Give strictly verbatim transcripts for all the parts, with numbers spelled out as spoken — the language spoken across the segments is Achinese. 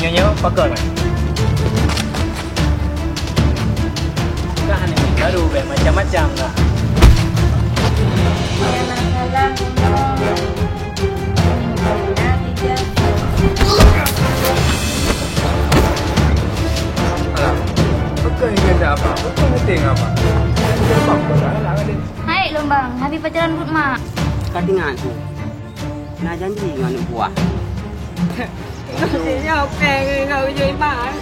Nyoe pakon? Kah ni baru bèk macam-macam kah. Alah, bukan ingat apa, bukan ngerti apa. Hai, Lumbang, habis pacaran buet mak. Ka teuingat tu. Na janji ngon aneuk buah. Nyoe péng ngon ujoe iman.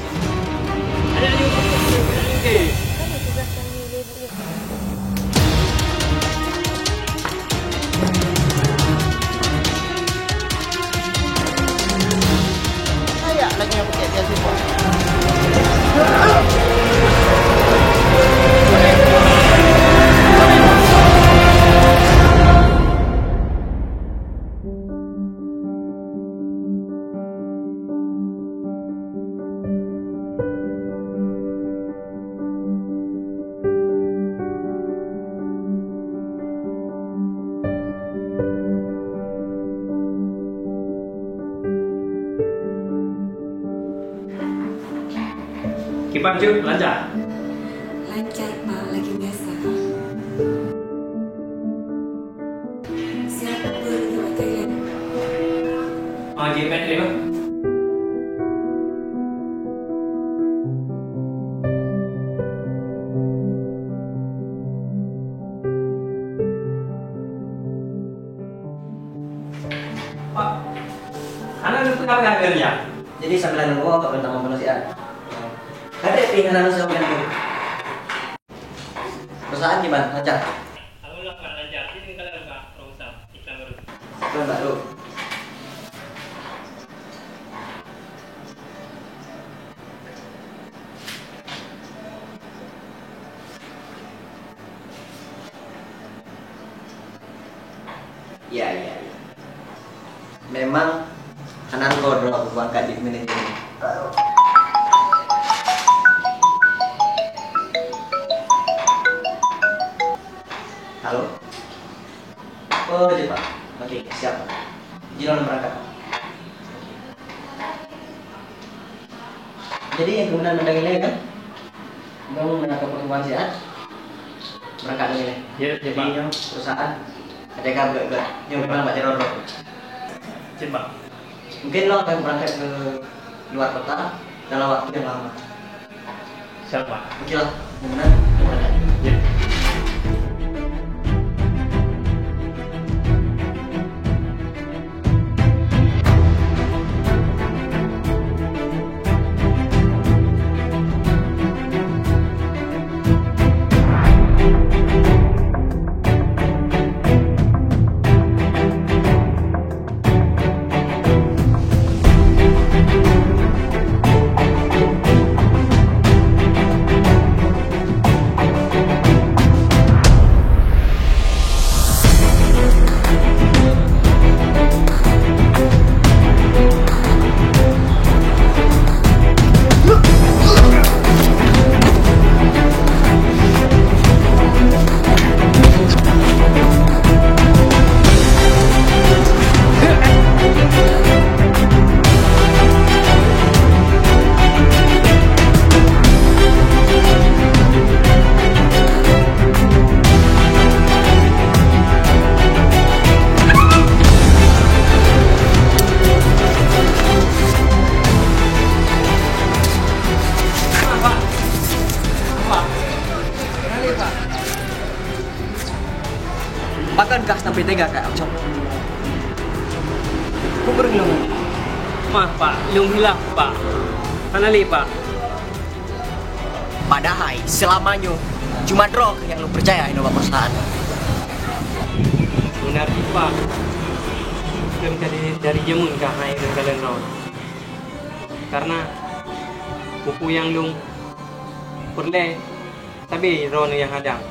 Kayak lagi yang putih dia sibuk. Kiban Cut, lancar? Lancar, Pak, lagi biasa. Siap, Bu, lima triliun. Oh, jipet lima. Pak, hana neupeu peugah-peugah lagèe nyan. Jadi, sambilan nunggu, minta maaf manusia. Kadek pih hana neuseuh nyan. Perusahaan kiban, lancar? Alhamdulillah, Pak, lancar. Ini kalau Pak, Pak Ustaz, iklan baru. Iklan baru. Ya, ya, ya. Memang hana godoh aku angkat di manajemen. Halo? Oh, jeuet, Pak. Oke, siap, Pak. Jinoe berangkat, Pak. Jadi, nyang keunan mandang ilèe kan? Dong, meunyoe ka peutemuan siat, berangkat lagèe nyoe. Ya, ya, Pak. Jadi, nyoe perusahaan ada ka beugèt-gèt. Nyoe memang bak jaroe droe. Cit, Pak. Mungkin lo akan berangkat ke luar kota dalam waktu yang lama. Siap, Pak. Oke lah, mudah-mudahan berangkat. Ya. Pakon kah sampai tega keu Acong? Peue kureueng lôn? Maaf, Pak. Lôn hilaf, Pak. Hana lé, Pak. Padahai seulama nyoe cuma droe nyang lôn peucaya inoe bak perusahaan. Beuna, Pak. Lôn ka dari, dari jameun ka hai lôn kalon droe. Karena peue-peue nyang lôn peureulèe, tapi droeneuh nyang hadang.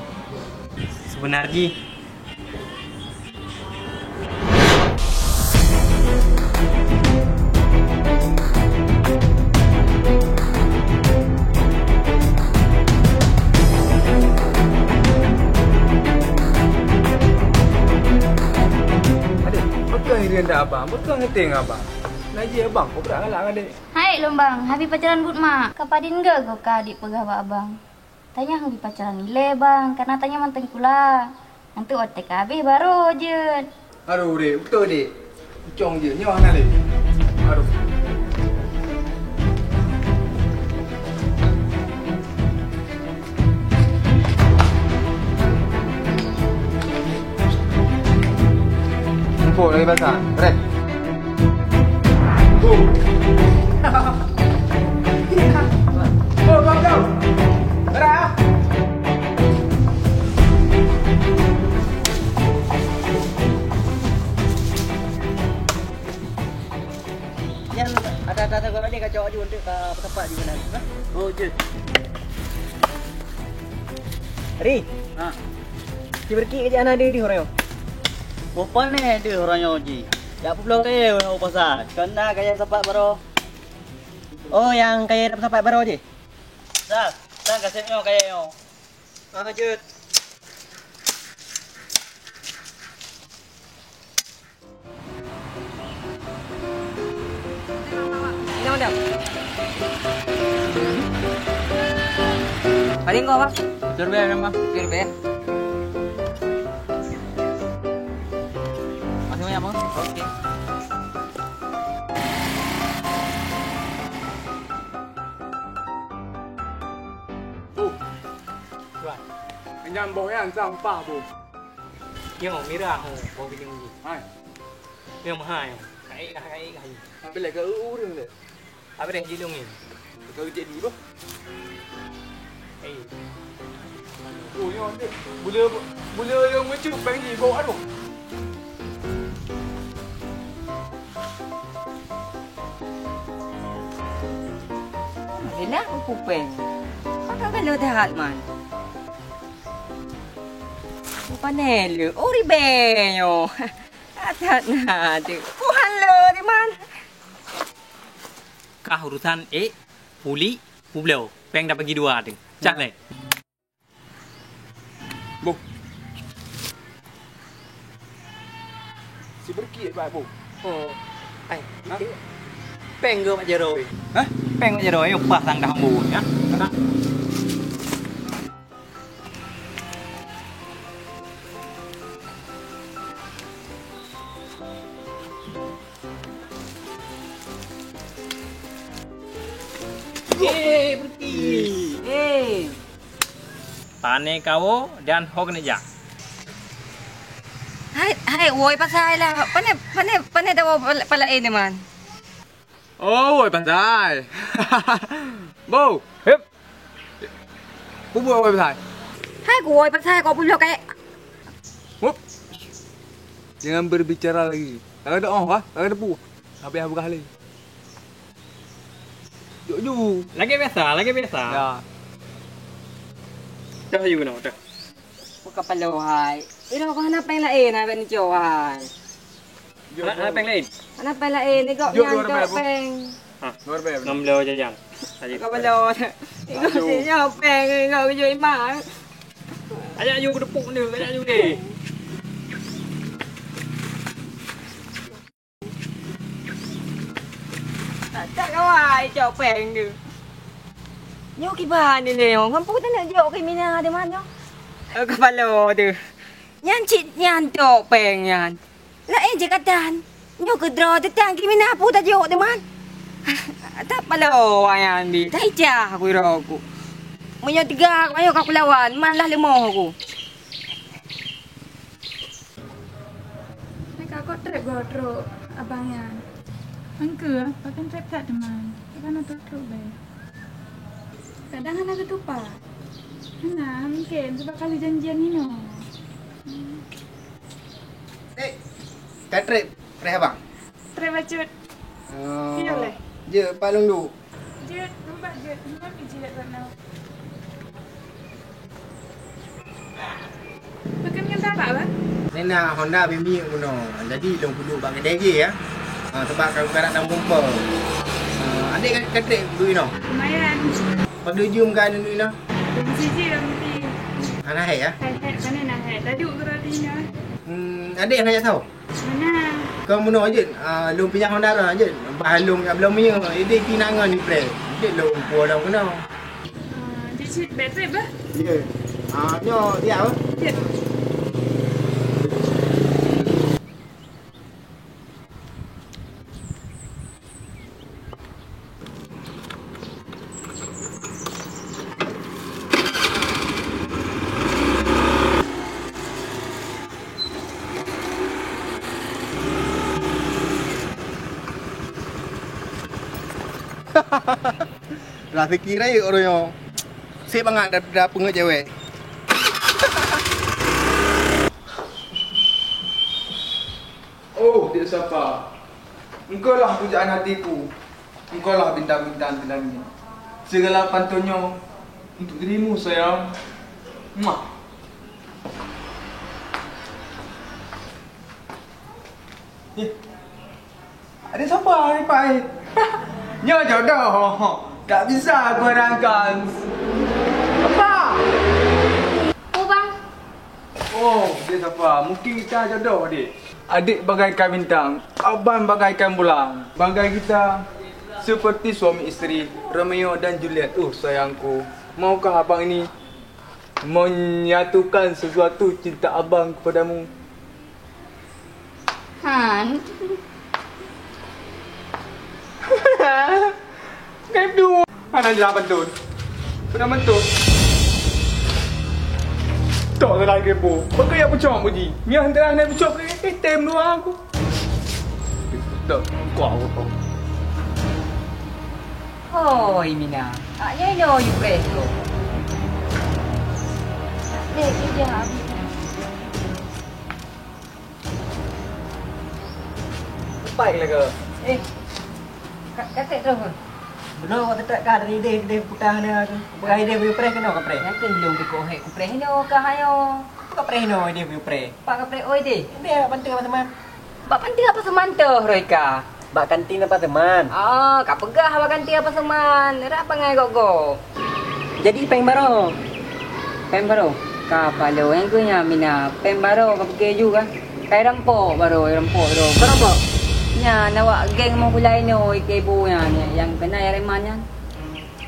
Seubeuna jih, Adék, peugah ireuen dak abang, peugah ngeuteng abang. Najih abang, kobra galak ngadék. Hai, Ék lôn bang, habéh pacaran buet mak. Ka padin geu ka adik peugah bak abang. Tanyoe habéh pacaran ilée bang, karena tanyoe mantong sikula. Nyan teuk watée ka habéh barô jeuet. Aduh dek, beutôi dek. Ucong jeuet, nyoe hana lé. Aduh. Mumpung lagi basah. Reh. Go. Go, go, go. Gerak. Nyan ada-ada sagoe lé kacok aju untuk ka peusapat di mana. Oh, jeuet. Ri. Ha. Si Berki kejak hana di, di Horoyo. Boh pané di Horoyo ji. Jak peubloe kayée u pasar. Kena kayée sapat baroe. Oh, nyang kayée dap sapat baroe ji. Sal, sang kaseb nyoe kayée nyoe. Ah, jeuet. Ini, Madam. Paling kau apa? Betul, Bang, Bang. Betul, Bang. Masih banyak, Bang? Oke. Tuan. Nyan boh nyan sampah, Bu. Nyoe mirah, oh, boh bineung nyoe. Hai. Nyoe meuhai, oh. Kaék kah, kaék kah. Tapi lagak ureueng deh. Apa deh jilong ni? Kau jadi apa? Eh. Oh, nyoe deh. Bula, bula yang macam bang ni bawa aduh. Bila kupeng. Kau tak kalau dah man. Bukan le, oh ribet nyoe. Atat na tu. Tuhan lo di man. Kah urusan ék, pulik, publoe. Peng dapat gi dua tu. Cak le. Boh. Si Berki bak boh. Oh. Ai. Ha? Peng go bak jaroe. Hah? Peng bak jaroe, ayo pas sang dah ambo ya. Eh, berhenti. Eh. Pane kawo dan ho keuneuk jak. Hai, hai, woi pasai lah. Pane, pane, pane dawa pala-, palaén ni man. Oh, woi pasai. Bo. Hep. Peue buet woi pasai? Hai ku woi pasai kok pulo kayak. Hup. Jangan berbicara lagi. Kalau ada oh, ha? Kalau ada pu. Habis aku kali. Jok ju. Lagi biasa, lagi biasa. Ya. Dah you know, dah. Buka palo hai. Iro ko hana peng lain hai ban jo hai. Hana, hana peng lain? Hana peng lain, iko nyan tok peng. Ha. Ngam lo jajan. Tadi. Iko balo. Iko si nyo peng, iko kujui ma. Ajak aju ke depuk ni, ajak aju ni. Tak, tak kawai cok peng tu. Nyoe kiban ni leh, ngon pu teuneuk jok ke mina di man nyoe. Eh, kepala tu. Nyan cit nyan tok peng nyan. Laén je katan. Nyoe keudroe teutang keu mina pu tajok teuma. Tapalo ayah ambi, taicah aku iro ku. Meunyoe teuga aku ayo ka kulawan, man lah leumoh aku. Hai ka kok trép goh trok abang nyan. Angke, pakai trép that teuma. Bukan untuk trok be. Kadang hana ketupat. Hana, mungkin sebab kali janjian nino. Eh, ka trép reh abang? Trép bacut. Oh. Iya leh. Je, Pak Lung Duk. Jeuet, nampak jeuet. Kenapa jeuet buat now? Pekan ngan tapak, Bang? Nena Honda bimi bunoe. Jadi lôn kudu bak kedai ge ya. Ha, sebab ka karat dalam kompa. Ha, adik ka, ka trép duit noh. Lumayan. Pada jum ka duit noh. Jam siji dah mesti. Hana hai ya? Hai, hai, mana nak hai? Tadi ukur roti ni. Hmm, adik hana jak tahu. Mana? Kau meunoe jeuet, ah, lôn pijak Honda jeuet. Bah lôn jak bloe minyeuk, ideh pinangan di preh. Jeuet lôn puwoe lom keunoe. Ah, jeuet cit bèk trép bah? Ye. Ah, nyoe siap, eh? Jeuet. Raseuki rayeuk ureueng nyoe. Seb bangat da-, da peungeuet cewek. Oh, Dek Safa, engkaulah pujaan hatiku, engkaulah bintang-bintang di langit. Segala pantun nyoe untuk dirimu, sayang. Muah. Eh, Dek Safa, ni Pak, eh. Nyoe jodoh. Tak bisa aku harangkan. Apa? Oh, bang. Oh, Dek Safa, mungkin kita jodoh, Dek. Adik bagaikan bintang, abang bagaikan bulan. Bangga kita seperti suami isteri, Romeo dan Juliet. Uh, sayangku, maukah abang ini menyatukan sesuatu cinta abang kepadamu? Han. Hana jeulaih beutôi. Hana beutôi. Tok salah kepo. Bagaimana pucok puji? Nyang telah naik pucok ke item dua aku. Tok, kau aku. Oh, Imina. Aknya ini oh, you press tu. Dek, dia habis. Lepai lagèe. Eh. Ka, ka trép terus. Belum, aku tetap kah dari ideh, ideh putang dia tu. Bukan ideh beri preh kena ke preh? Nyang keuh lôn keu kohek ku preh inoe kah ayo. Apa ka preh inoe ideh beri preh? Apa ka preh oi deh? Ideh bak pantai apa teman? Bak pantai apa seman teuh, Roy ka? Bak kantin apa teman? Ah, ka peugah bak kantin apa seman. Rak pangai gok-gok. Jadi péng baroe. Péng baroe. Ka palo nyang keu nyan mina péng baroe ka pike ju ka. Kai rampok baroe, rampok baroe. Ka rampok? Nyan awak geng meuhulai nyoe ike bu nyan, nyang kena Yareman nyan.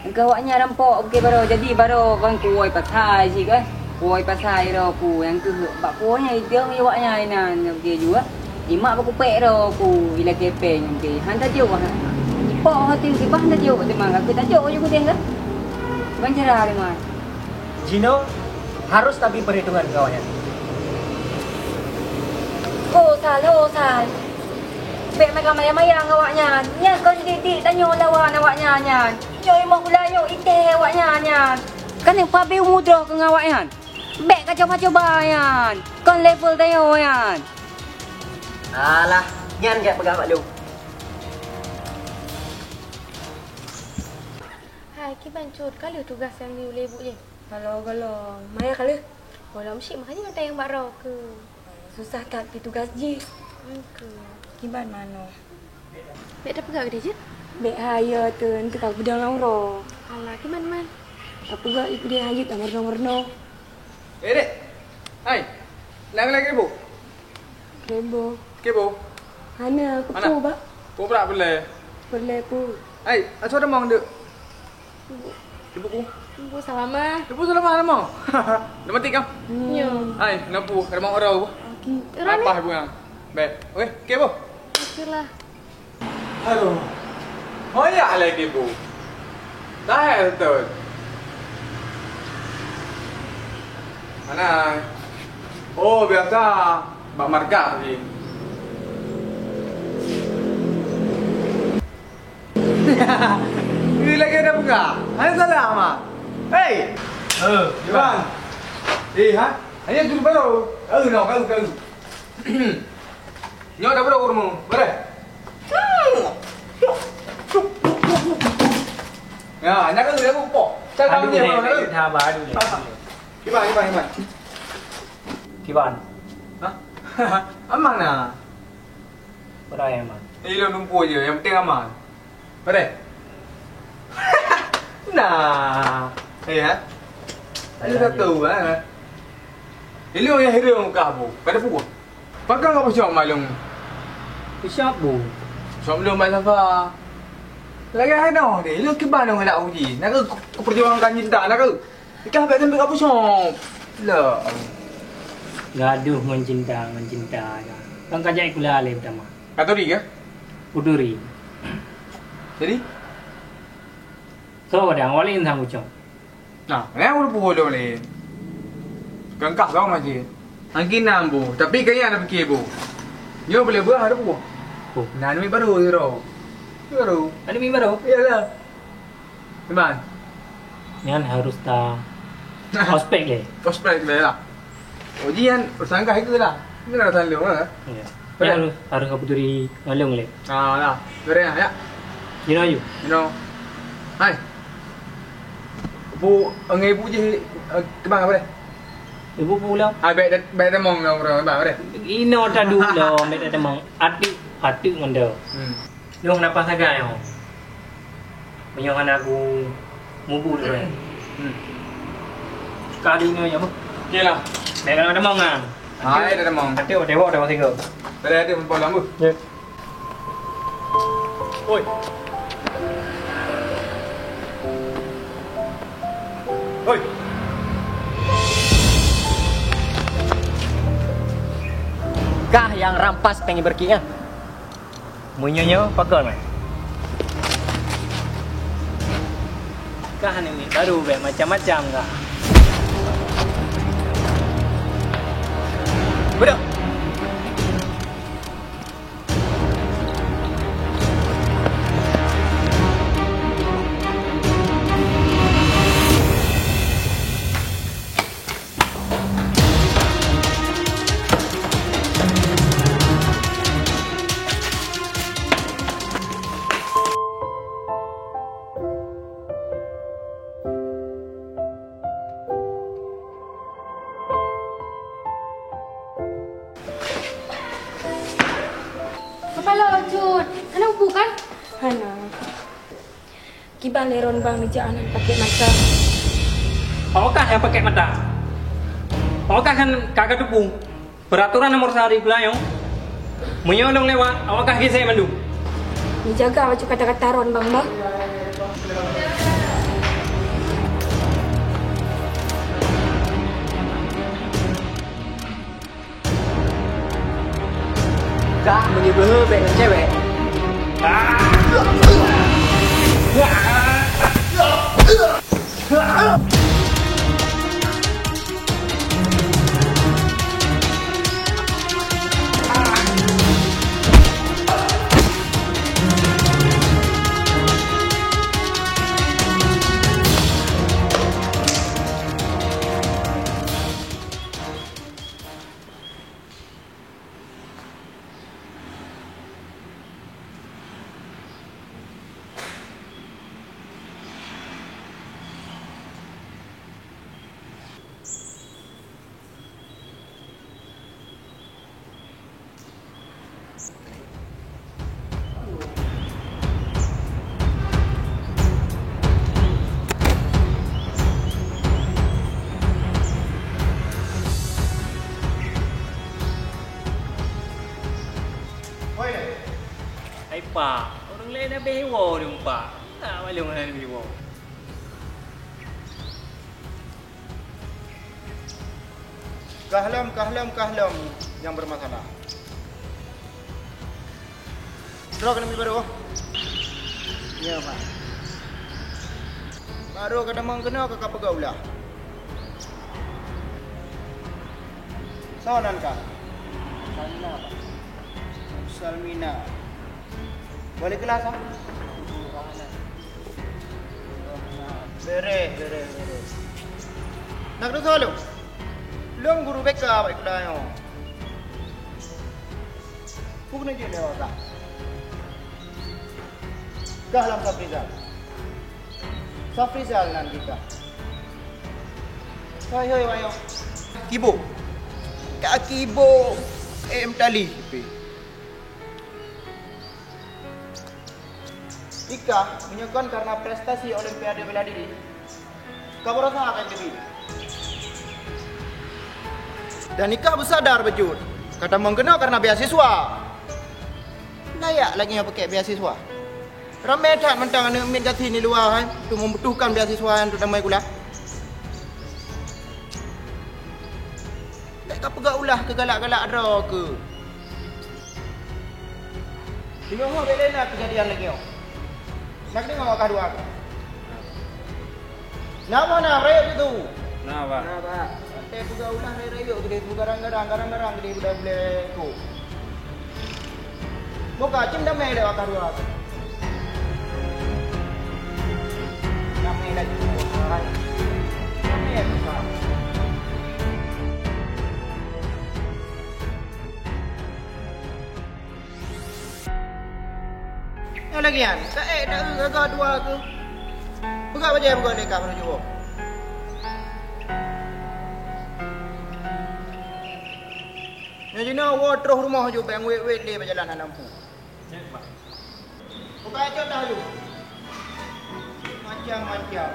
Engka awak nyan rampok pike baroe. Jadi baroe kan kuwai pasai si kan. Kuwai pasai ro ku nyang keu bak kuwai nyan idong awak nyan inan pike ju ah. Imak bak kupek ro ku ilakée péng nyang ke. Han tajok ha. Ipok hati ke bah han tajok teuma ka tajok ju kudeh kan. Ban cara teuma. Jinoe harus tabri perhitungan keu awaknyan. Ho Sal, ho Sal. Bèk meukamayang-mayang awaknyan. Nyan kon didik-didik tanyoe lawan awaknyan nyan. Nyoe imoh gula nyoe iteh awaknyan nyan. Kan nyang pabe umu droe keu awaknyan. Bèk ka cuba-cuba nyan. Kon level tanyoe nyan. Alah, nyan gak peugah bak lôn. Hai, kiban cut ka lheueh tugas nyang di ulée bu jih? Galo-galo, maya ka lheueh? Galo meusyik makanya tayang bak droe keu. Susah that pi tugas jih. Engke. Kiban manoe? Bèk tapeugah keudeh jeuet? Bèk hai, ya teun, teuka peudong lam uroe. Alah, kiban man? Tapeugah i keudeh hai jeuet, meurunoe-meurunoe. Eh, dek. Hai. Nak lagi bu? Kebo. Kebo. Hana, aku Hana? Pu, Bak. Pu brak peureulèe. Peureulèe, Pu. Hai, asoe tamong, Dek. Ibu. Ibu ku. Ibu Salamah. Ibu Salamah nama? Nama tiga? Hmm. Nyo. Hai, kenapa? Kenapa orang? Oke. Apa ibu yang? Baik. Oke, oke, Bu. Oke lah. Aduh. Hoyak lagi, Bu. Tahan betul. Mana? Oh, biasa. Bak markah lagi. Ni lagi ada buka. Hai, salah, Mak. Hei. Eh, Iban. Eh, ha? Hanya duduk baru. Kau, no, kau, kau. Nyoe dah baru rumah. Boleh? Ya, nak kau, aku pok. Cakap Aduh, dia, ni, baru. Dah, baru ni. Kiban, kiban, kiban. Kiban. Hah? Aman lah. Berai aman. Eh, ilong lumpur je, yang penting aman. Berai. Nah. Eh, ha? Ada satu, ha? Ilong yang hidup muka aku. Kada pun. Pakai kau pecah malu. Siap, Bu. Siap lom, Mak Safa. Lagèe hana deh, lôn kiban lôn ngelak uji. Nak ke, ke perjuangan cinta, nak ke? Nikah bèk sampai ka pusong. Lah. Gaduh ngon cinta, ngon cinta. Kan ka jak sikula lé pertama. Katuri ke? Kuturi. Jadi? So, padang, wali insan kucong. Nah, nyan ureueng puwoe lôn lé. Keu engkah lom aja. Angki nam, Bu. Tapi kayèe na piké, Bu. Nyoe boleh beuh ada, Bu. Oh. Nah, aneuk miet barô sidroe. Barô. Aneuk miet barô? Iyalah. Iman. Nyan harus ta ospek lé. Ospek lé lah. Oh, jian urusan kah itu lah. Ini ada tandung lah. Iya. Boleh. Nyan harus, harus ka peuturi ngon lôn lé. Ah, lah. Boleh lah, ya. You know you. You know. Hai. Bu, ngon ibu jih, eh, kemana boleh? Ibu pulang. Ah, baik, baik temong lah orang, baik boleh. Ino tadu lah, baik temong. Atik, atik ngon dia. Hmm. Lôn hana paih sagai nyoe. Meunyoe hana ku mubu tu kan. Hmm. Kali nyoe ya, Bu. Okey lah. Baik, kalau ada mau ngan. Hai, ada mau. Ada, ada, ada, ada, ada. Tadi ada pun lambu. Ya. Oi. Oi. Kah nyang rampas péng Iberki nyan? Meunyoe nyoe pakon, Mak? Kah ni barô bèk macam-macam kah. Beudôh! Kepala Cut, hana ubu kan? Hana. Kiban lé ron bang neujak aneuk pakèk mata. Awak kah nyang pakèk mata? Awak kah kan ka kateupeue peraturan nomor sehari geulayong? Meunyoe lôn lewat, awak kah gesek mandum. Neujaga bacut kata-kata ron bang bah. Kah meunyoe beuhe bèk ngon cewek. Hai, Pak. Ureueng laén habéh iwoe ureueng, Pak. Nak maklum hana habéh iwoe. Kah lom, kah lom, kah lom nyang bermasalah. Droe keuneuk meubaroe? Ya, Pak. Baroe ka tamong keunoe ka, ka peugah ulah. Soe nan kah? Salmina, Pak. Salmina. Balik kelas, ah? Beres, beres, beres. Nak tutoe lom? Lom guru B K bak sikula nyoe. Peue keuneuk jeuet lé awak kah? Kah lam Safrizal. Safrizal nan jih kah. Hoi, hoi, wayong. Kibo. Kah kibo. Eh, em tali. Ikah, meunyoe kon karena prestasi Olimpiade Bela Diri, ka berusaha kan diri. Dan ikah beusadar beujeuet, ka tamong keunoe karena beasiswa. Layak lagèe nyoe pakèk beasiswa. Ramè that mantong aneuk miet gasien di luwa hai, untuk membutuhkan beasiswa untuk damai kuliah. Bèk kapeugah ulah keu galak-galak droe keuh. Singoh ho bèk lé na keujadian lagèe nyoe. Na keudeungö kah dua keuh? Na meunan rayeuk teuh? Na, Pak. Na, Pak. Watèe peugah ulah rayeuk-rayeuk keudéh, peugah garang-garang, garang-garang keudéh budak-budak keuh. Boh ka cit damé lé kah dua. Damé laju, hai. Damé, Pak. Nyang lagèe nyan, taék taeu gaga dua keuh. Peugah bajèe peugah lé ka meunurot jiwoe. Nyoe jinoe woe troh rumoh ju, bèk wét-wét lé bak jalan hana mampu. Buka ejot dah laju. Macam-macam.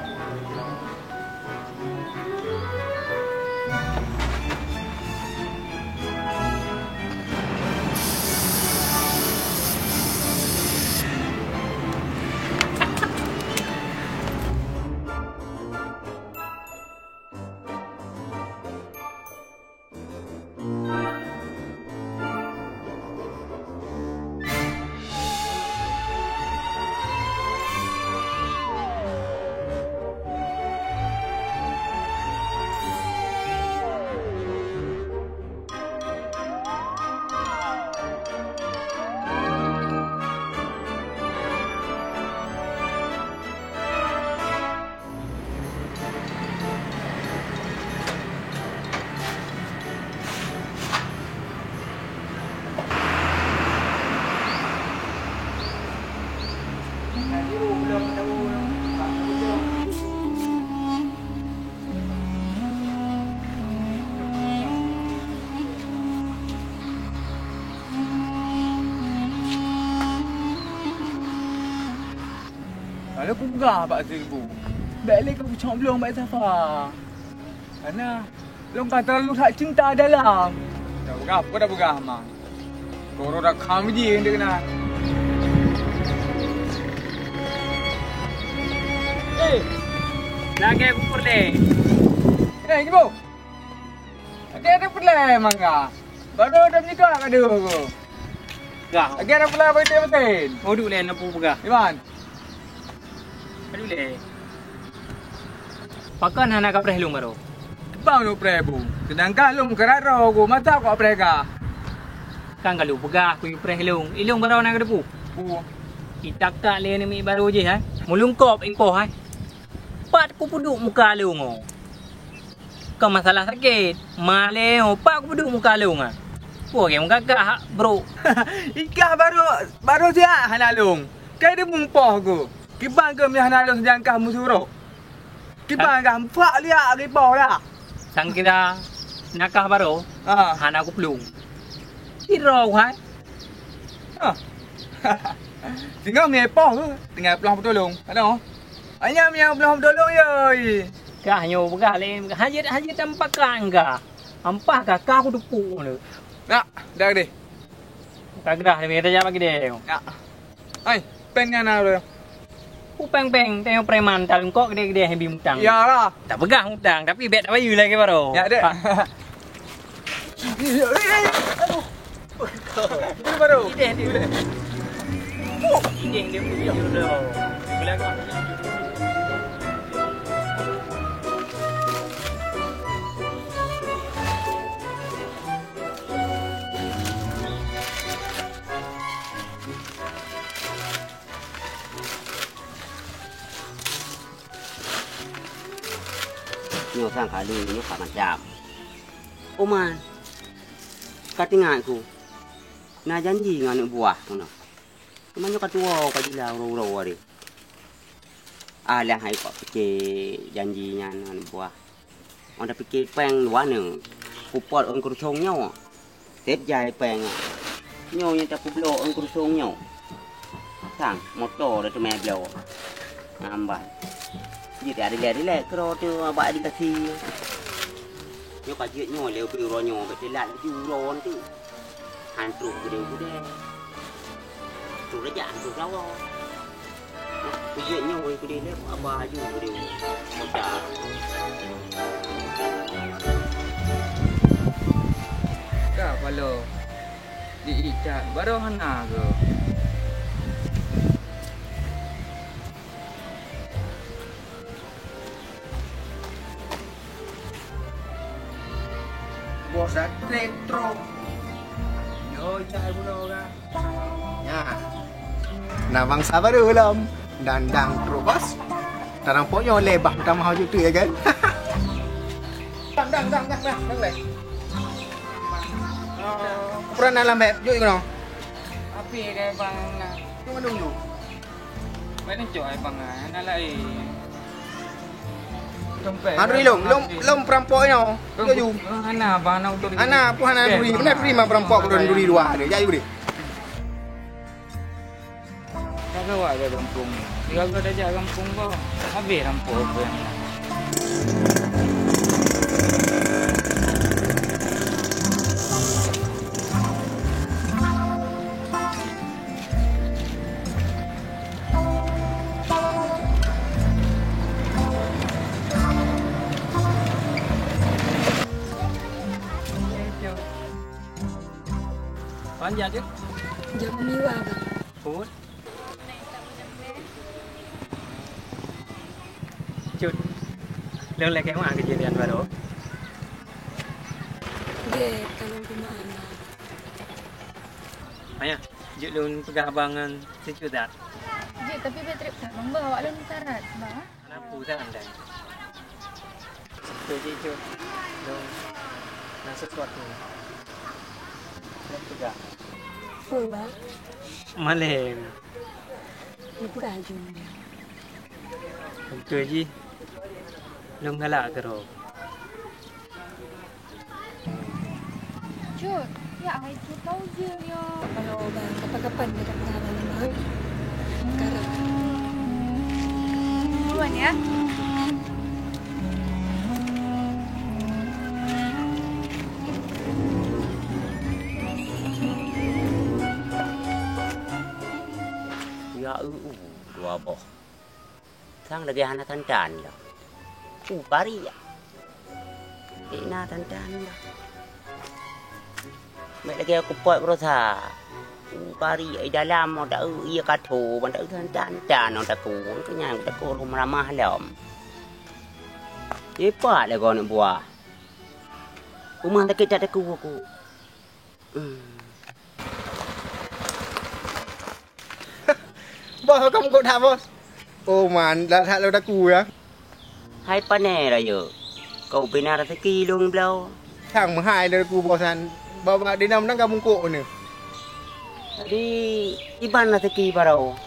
Lalu kupeugah bak Seribu, bèk lé kau kucok blong bak Safa. Karena lôn ka terlalu that cinta dalam. Dak peugah, peue dak peugah, Ma? Koro dak kham ji deuk na. Eh, lagèe kupeureulèe. Eh, Ibu. Lagèe kupeureulèe mangga. Baru dah meunyeuk ka deuh ku. Dah. Lagèe kupeureulèe bak mesin. Oh, duek lé, na peue peugah. Iman. Aduh lé. Pakon hana kapreh lôn baroe? Kiban lôn preh, Bu. Seudangkan lôn meukarat droe, Bu. Masa kok preh kah? Kan ka lôn peugah kuyue preh lôn. I lôn baroe na kateupeue? Bu. Itak-tak lé aneuk miet baroe jih, hai. Meulungkop ipoh, hai. Pat kupeuduek muka lôn, oh. Kon masalah sakét, malèe, oh, pat kupeuduek muka lôn, ah. Peue lagèe meugagah, brôk. Ikah baroe, baroe siat hana lôn. Kai deungon poh ku. Kiban keuh meuhana lôn seujangkah meusurok. Kiban kah muphak liak lagèe poh dah. Sangkira nakah baroe, ah, hana kuplueng. Sidroe hai. Ah. Singoh meupoh keuh, tinggai pulang peutulông. Hana. Hanya meupoh peutulông yoi. Kah nyoe peugah lé, hajat-hajat tampakat kah. Ampah kah, kah kuteupuk lé. Nak, dah deh. Ka grah lé, tajak bak keudè. Ya. Hai, péng nyan na lé. Ku péng-péng, teuh preman talungkok gede-gede bi mutang. Iyalah. Tak peugah mutang, tapi bèk tak bayeue lagèe baroe. Ya, dek. Ha. Aduh. Baroe. Ideh dia. Ideh dia. Belakang. Nyoe sang kali nyoe ka macam. Oman, ka teuingat ku, na janji ngon aneuk buah ku nyoe. Teuma nyoe ka tuwoe ka jila uroe-uroe deh. Alah hai kok pike janji nyan ngon buah. Ôn tapike péng dua neuk, kupot ôn keurusong nyoe. Sép jai péng nyoe. Nyoe nyang tapeubloe ôn keurusong nyoe. Sang moto dah teumé bloe. Nambah. Jeuet rilek-rilek keudroe teuh bak di gasi. Nyoe ka jeuet nyoe lé ubé uroe nyoe bèk teulat laju uroe nyan teuh. Han troh gudée-gudée. Tu raja tu lawa. Kujak nyoe kudeh lé abah aju kudeh. Kota. Ka palo. Di icat baroe hana ke? Bos dah trek trok. Yo, cak bunoe ka. Nya. Nah, bangsa baru lom. Dang dang trok, bos. Tarang pok nyoe lé bah tamah aju tu ya kan. Dang dang dang dang dang dang lé. Ukuran dalam beb, juk ikono. Api deh bang nah. Cuma dong juk. Baik ni cok ai bang nah, nak lain. Dompet. Andri long, long, long perampok nyoe. Juk juk. Hana bang nak uturi. Hana, apa hana duri? Mana duri mah perampok duri luar ni. Jai duri. Ka gawat ke gampông ni. Sigaga tajak gampông kau, habéh rampok apa nyang na. Panjang je. Jam lima, Bang. Pun. Cut. Lôn lakèe meu'ah keu jiran baroe. Jeuet, ka lôn peumeu'ah, Bang. Ayah, jeuet lôn peugah abang ngon si Cut that. Jeuet, tapi bèk trép that, Bang, bah awak lôn meusarat, Bang. Hana peue that andai. Beutôi jih, Cut. Lôn na sesuatu lôn peugah. Peue, Bang? Malém. Neupeugah laju. Beutôi jih, lôn galak keudroe. Cut, ya hai Cut, tau je ya. Kalau Bang, kapan-kapan kita pernah Bang, Bang. Sekarang. Duluan ya. Ya, eu, eu, dua boh. Sang lagèe hana tan-tan lom. U pari ya. Dek na tan-tan lom. Meuet lagèe kupot beurasa. U pari i dalam, oh, da, ié katho, ban da, tan-tan, oh, daku. Keunyan daku lom ramah lom. Ipat lé goneuk buah. Uma sakét that daku aku. Hmm. Bos, ka meugot that, Bos. Oh, man, dah that lôn daku, ya. Hai pane rayeuk, kau bina raseuki lôn bloe. Sang meuhai lôn daku, Bos, nyan. Bak-bak dinam nang ka bungkôk ni. Jadi, iban raseuki baroe.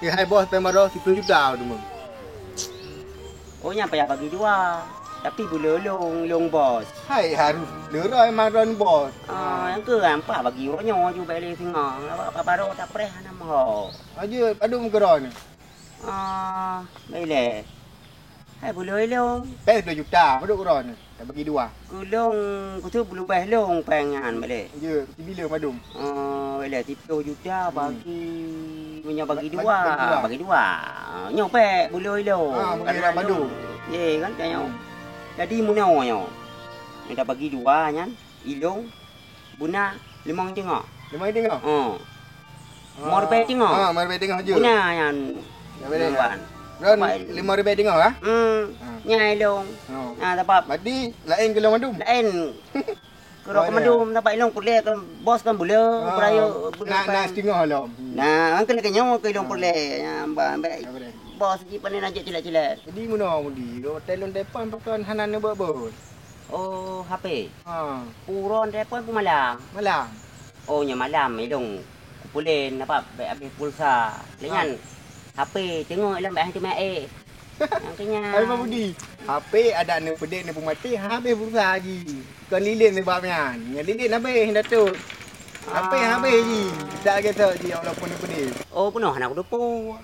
Ya, hai, Bos, péng baroe siplôh juta tu, Bang. Oh, nyan payah bagi dua. Tapi buleue lôn, lôn bos. Hai, harôh lôn roh mantong bos. Ah, nyang keu gampang bagi uroe nyoe ju bèk lé singoh. Awak ka baroe tapreh hana meuho. Aja padum keudroe nyoe. Ah, bèk lé. Hai, buleue lôn. Pèng dua juta, padum keudroe nyoe. Tabagi dua. Keu lôn, keu tu leubeh lôn péng nyan, bèk lé. Ya, sibileung padum. Oh, bèk lé, siplôh juta bagi, meunyoe bagi dua, bagi dua. Nyoe pèng buleue lôn. Ah, bagi dua padum. Ye, kan, nyoe. Jadi, meunoe nyoe. Nyoe tabagi dua nyan, ilôn, buna, limong teungoh. Limong teungoh? Oh. Lima ribèe teungoh. Ah, lima ribèe teungoh je. Guna nyan. Lima ribèe teungoh. Ron lima ribèe teungoh, ah? Hmm. Ah. Nyan ilôn. Oh. Ah, sabab. Berarti laén keu lôn mandum? Laén. Keu lôn mandum, sabab ilôn peureulèe kan bos kan buleue, ah, peurayeuk buleue nak, nak setengah lom. Nah, kan kena kenyang keu ilôn peureulèe. Nyan, ba, ambek bos jih pandai najak cilek-cilek. Jadi, meunoe Mudi, lôn telpon-telpon pakon hana neubeuet-beuet. Oh, H P. Ha. Uroe telepon pun malam. Malam? Oh, nyoe malam, ilôn. Kupulen, apa, bèk habéh pulsa. Lé nyan, H P teungoh ilôn bèk hana teuma ék. Nyang keu nyan. Hai, Bang Budi. H P adak neupeudèt neupeumaté, habéh pulsa jih. Kon lilén sabab nyan. Nyan lilén habéh, Datuk. H P habéh jih. Tak kisah jih, walaupun neupeudèt. Oh, peunoh hana kuteupeu.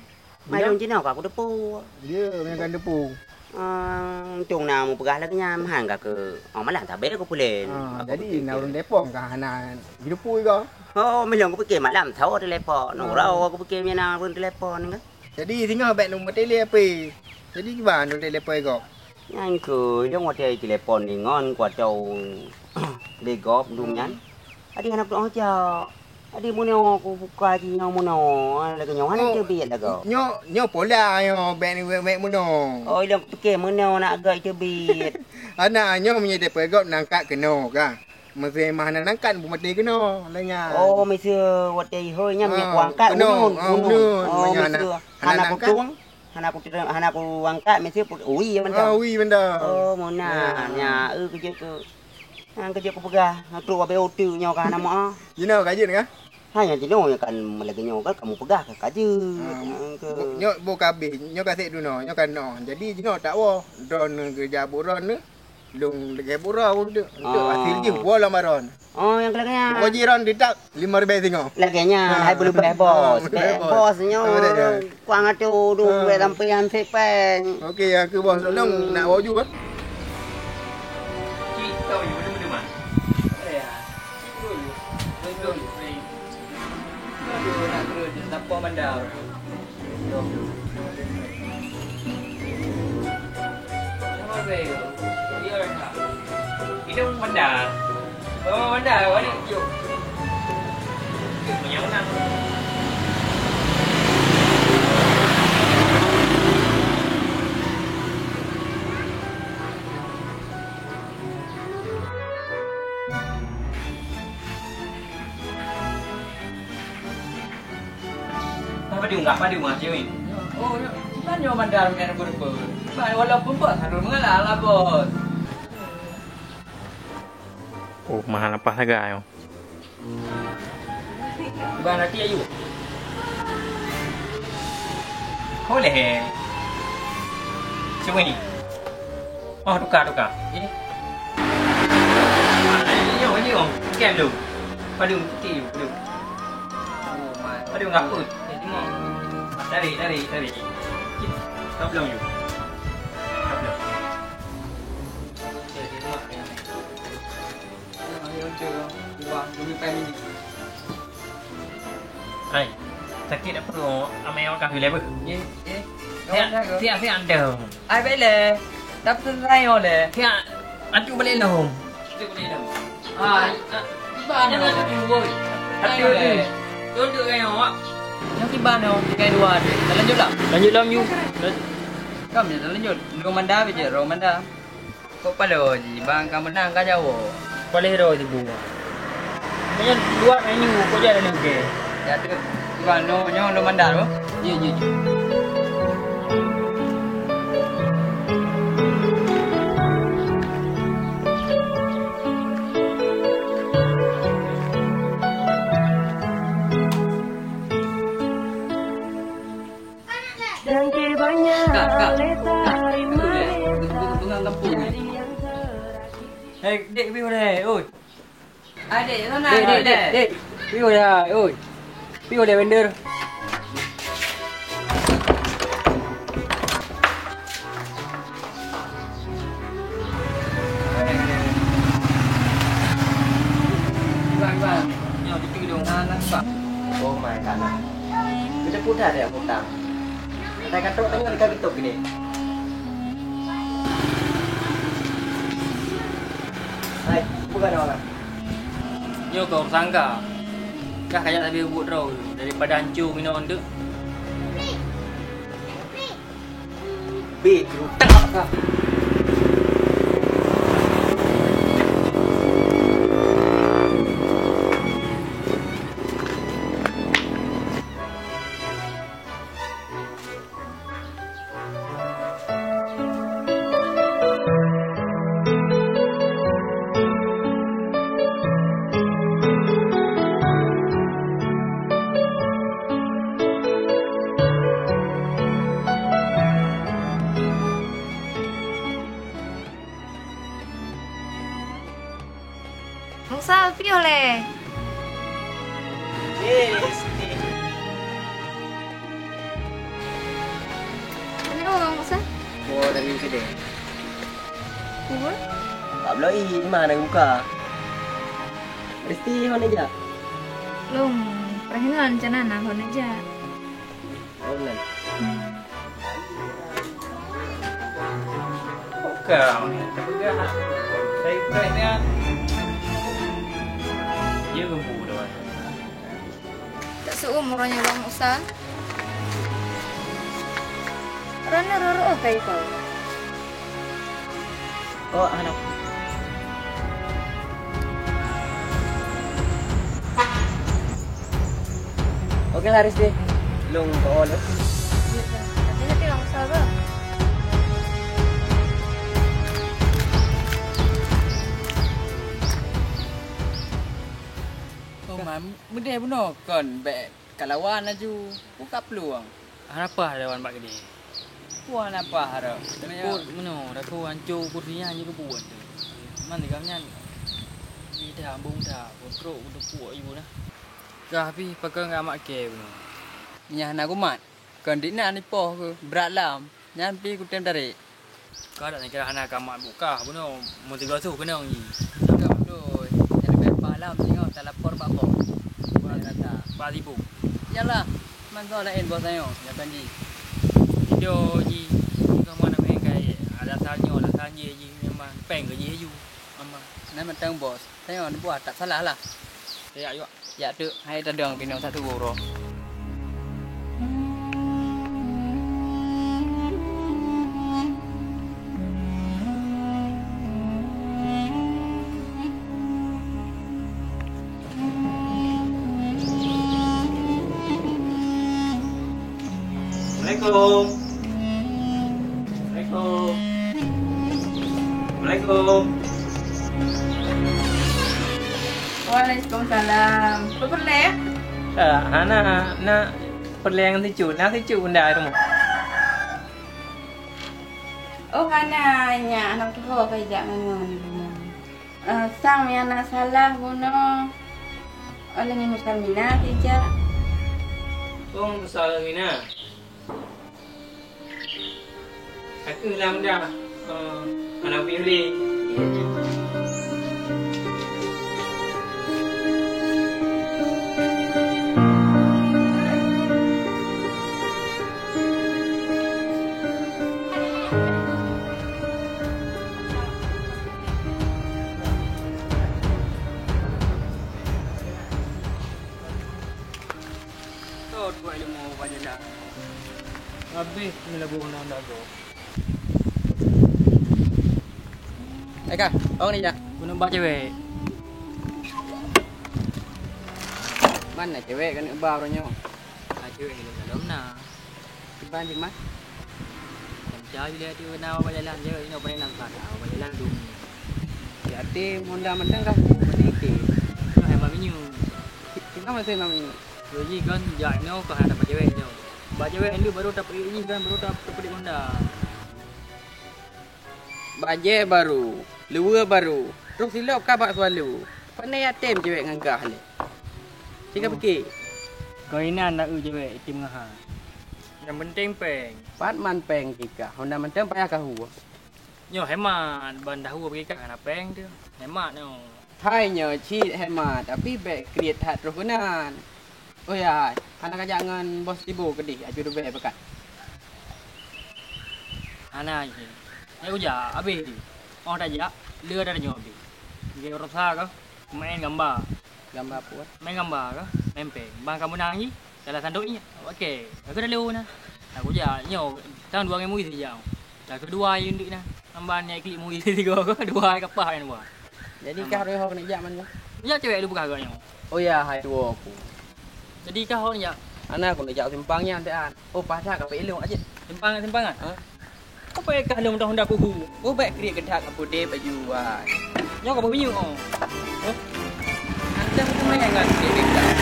Mai lôn jinoe ka kuteupeu. Ya, meunyo ka teupeu. Ah, untông na mupeugah lagèe nyan, meuhan ka keu, oh, malam tabek ku pulen. Ah, jadi na ureueng telepon ka hana jilupui ko. Oh, meulong kupike malam tho telepon. Nura kupike mina ureueng telepon ka. Jadi singoh bèk neumeutelepon. Jadi kiban ureueng telepon ko. Nyan keuh, lôn watèe telepon deungon kuatô lé gob dum nyan. Adi hana kutu'oh jak. Adi meunoe kubuka jih nyoe meunoe, lagèe nyoe hana teubiet lagoe. Nyoe, nyoe pola nyoe bèk ni bèk, bèk meunoe. Oh, ilôn pike meunoe nak agak teubiet. Hana, nyoe meunyoe telepon gob nangkat keunoe ka. Meusé mah hana nangkat, beumaté keunoe, lagèe nyan. Oh, meusé watèe ihôi nyan meunyoe kuangkat unun, unun. Oh, meusé hana nangkat. Hana kutu'oh. Hana ku, hana kuangkat, meusé peuet, ui mantong. Ah, ui mantong. Oh, meunan. Ya. Nya, eu, keujeuet keu, nyang keujeuet kupeugah, trok abéh uteuk nyoe ka hana meu'ah. Jinoe ka jeuet kah? Ha, nyang jinoe nyoe kan lagèe nyoe kan kamoe peugah ka, ka jeuet. Ah, nyoe bo-, nyoe boh ka abéh, nyoe ka sép dunoe, nyoe ka noe. Jadi jinoe tak woe, droeneuh geujak buet droeneuh. Lôn lagèe buet droe untuk, untuk hasil jih woe lam aron. Oh, nyang lagèe nyan. Pokok jih ron ditak lima ribèe singoh. Lagèe nyan, hai beuleubèh, Bos. Bèk, Bos, nyoe kuang atô duek sampéan sép pèng. Oke, ya keu Bos. Lôn nak woe ju, Bos. Cik, kau ni betul-betul, Man. Ada ya? Betul, betul. Aduh, nak terus, nak pok bandar. Idong benda. Oh, benda. Balik. Yuk. Yuk, menyang menang. Apa diunggah, apa diunggah, Cewek? Oh, ya. Bukan nyoe bandar, bukan apa-apa. Bukan, walaupun bos, harus mengalah lah, bos. Oh, mahal apa saga, yo? Bang, nanti ayu. Boleh, eh? Cuma ni. Oh, tukar, tukar. Ini. Ah, ini, ini, oh. Scam tu. Padu, putih tu, padu. Oh, my. Padu, ngapa? Eh, tengok. Tarik, tarik, tarik. Cip. Stop belum, you. Stop belum. Okey, tengok. Hai, sakét apa tu? Amai awak kah lé beuh? Ye, ye. Siap, siap, siap dah. Ai bele. Tapi selesai oleh. Siap. Atu balik lom. Atu balik lom. Ah, tiba dah tu, woi. Atu ni. Tunduk kan awak. Yang tiba ni, tiga dua. Dah lanjut lah. Lanjut lom you. Kam je dah lanjut. Lom anda je, rom anda. Kok paloe jih, bang ka meunang ka jaweueb. Paléh droe sibu. Nyan luwat menu, kok jadi leuge. Ya tu, bang, no, nyoe lôn mandar, oh. Ye, ye, ye. Kak, kak, kak. Bunga kampung ni. Hei, dek, piu deh, oi. Adik, sana dek, dek, dek, dek. Piu deh, oi. Piu deh, vendor. Iban, Iban. Nyoe di teudong na, na, Iban. Oh my God, na. Kita putar ya, putar. Kita kata tengok dekat gitu gini. Hai, bukan orang. Nyoe keu ureueng sangga. Kah kajak sabe buet droe daripada hanco minoe teuk. Bit, rutak kah. Musa, piôh lé. Eh, Esti. Kenapa, Bang Musa? Oh, Dari kedai. Apa? Pak Bloe, di mana buka? Resti, hana jak? Lôn, perhimpunan rencana na hana jak. Oh, benar. Hmm. Bukan, tapi dah saya tanya. Dia gembu dah. Tak seuum uroe nyoe lôn usah. Rana roro kai ko. Oh, anak. Oke lah, Risti. Lôn bawa lé. Hati-hati, Bang Ustaz, bang. Oh, mam, meudeh bunoe kon bèk kalawan laju. Buka peluang. Hana paih lawan bak keudeh. Peue hana paih harôh? Takot meunoe, takot hanco kursi nyan jeuet keubuet teuh. Man tigam nyan. Di dah ambong dah, peutrok keuteupuk aju dah. Kah pih pakon ka mak kée bunoe. Meunyo hana kumat, kon diknan ipoh keuh, brat lam. Nyan pih kutem tarek. Ka dak nyang kira hana ka mat bukah bunoe, meutiga su keunong jih. Ka beutôi, nyang leubeh palam singoh talapor bak bos. Kurang kata. Bak sibuk. Iyalah, man soe laén bos tanyoe, nyoe kan jih. Tido jih, singoh mana main kai, alasan nyoe, alasan jih, jih memang pèng gaji aju. Mama, na mantong bos, tanyoe neubuat tak salah lah. Ya, yuk. Jak teuk, hai tadong binoe satu uroe. Assalamualaikum. Assalamualaikum. Assalamualaikum. Waalaikumsalam. Peue peureulèe? Eh, hana, na peureulèe ngon sicut. Na sicut bunda i rumoh. Oh, hana, nyak, aneuk tuho ka jijak ngon nyan. Eh, sang nyang na salah bunoe, oh, lagèe Musalmina jijak. Oh, Musalmina. Ka keuh lam dah, eh, hana pih lé. Tot buat ilmu bak jalan. Habéh meulabu undang dago. Eh, Kak, awak ni jak? Keuneuk ba cewek. Man na cewek keuneuk ba uroe nyoe? Ah, cewek hilang dalam na. Iban di mah? Macam bila tu kena awak jalan je, ino pandai nampak awak jalan tu. Jadi, honda mantong kah? Pandai ke? Ino hai Mak Minyu. Kita masih Mak Minyu. Jadi kan, jak ino kah ada ba cewek ino. Ba cewek endo baru tak pergi ni kan, baru tak pergi honda. Bajèe baru, luweue baru, troh silop ka bak Sualu. Pane yatem cewek ngon kah lé. Cit ka pike. Keu inan na eu cewek item ngon ha. Nyang penting pèng. Pat man pèng cit ka, honda mantong payah kahu. Nyoe hemat, ban dahulu bagi kah hana pèng tu. Hemat nyoe. Hai nyoe cit hemat, tapi bèk kriet that troh keunan. Oh ya, hai, hana kajak ngon bos Tibo keudeh, aju rubèe beukat. Hana jih. Nyoe uja, abéh jih. Oh tajak, le ada nyoe abéh. Nyoe rosa kah? Main gamba. Gamba apa? Main gamba kah? Main pèng. Bang kamu nang jih? Salah sandok nyoe. Oke, aku dah lewat nah. Aku jak nyoe, tang dua ngai mui sijak. Dah kedua yang dek nah. Amban nyak klik mui tiga ke, dua kapah yang dua. Jadi kah roh kena jak mana? Ya cewek lu buka agaknya. Oh ya, hai dua aku. Jadi kah hok jak? Anak aku nak jak simpang nyan tak an. Oh pasal kau ilung aja. Simpang simpang ah? Ha? Apa yang kah lom dah honda kuhu? Oh baik kriet kedak aku deh baju ai. Nyoe ka bubinyu oh. Hah? Anda tu main dengan kriet kedak.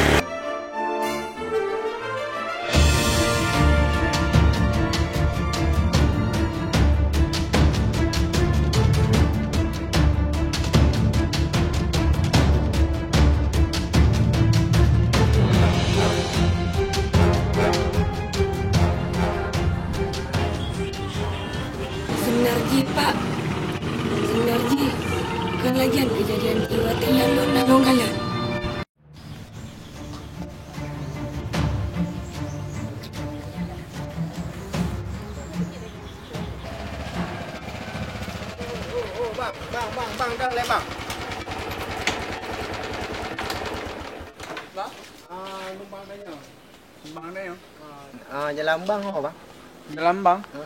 Lagian kejadian di watèe nyan lôn na lôn kalon. Oh, oh, oh, bang, bang, bang, bang, dang lé, bang. Bang? Ah, numpang tanya. Numpang tanya. Ah, jalan bang ho, bang? Jalan bang? Ha?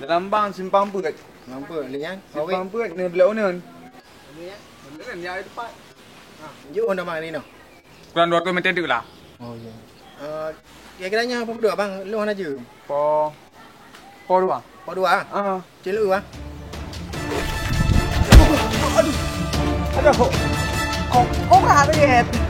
Jalan bang simpang peuet. Simpang peuet, lé nyan? Simpang peuet ni Blok Uneun. Uneun, ya, tepat. Ha. Jauh nama ni noh? Kurang dua ratus meter tu lah. Oh, iya. Eh, kira-kira nyan apa berdua, bang? Lu hana je? Po, po dua. Po dua? Ah. Cek lu, bang. Aduh. Aduh. Kok, kok, kok, kok,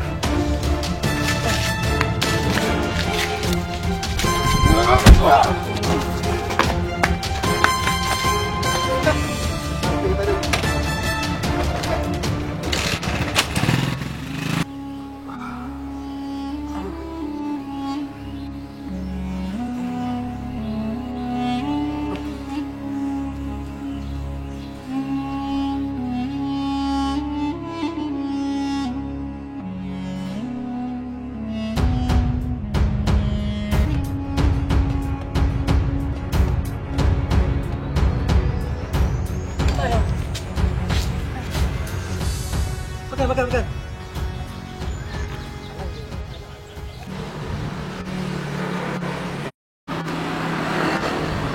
Pegang, pegang, pegang.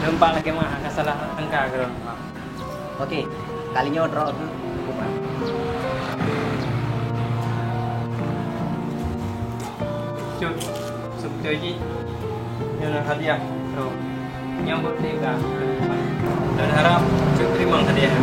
Nampak lagi mah, akan salah angka ke. Oke, kali nyoe droe keuh. Cut, sebetul ji. Nyoe hadiah. Tuh. Nyambut deh, Kak. Dan harap cut terima hadiah.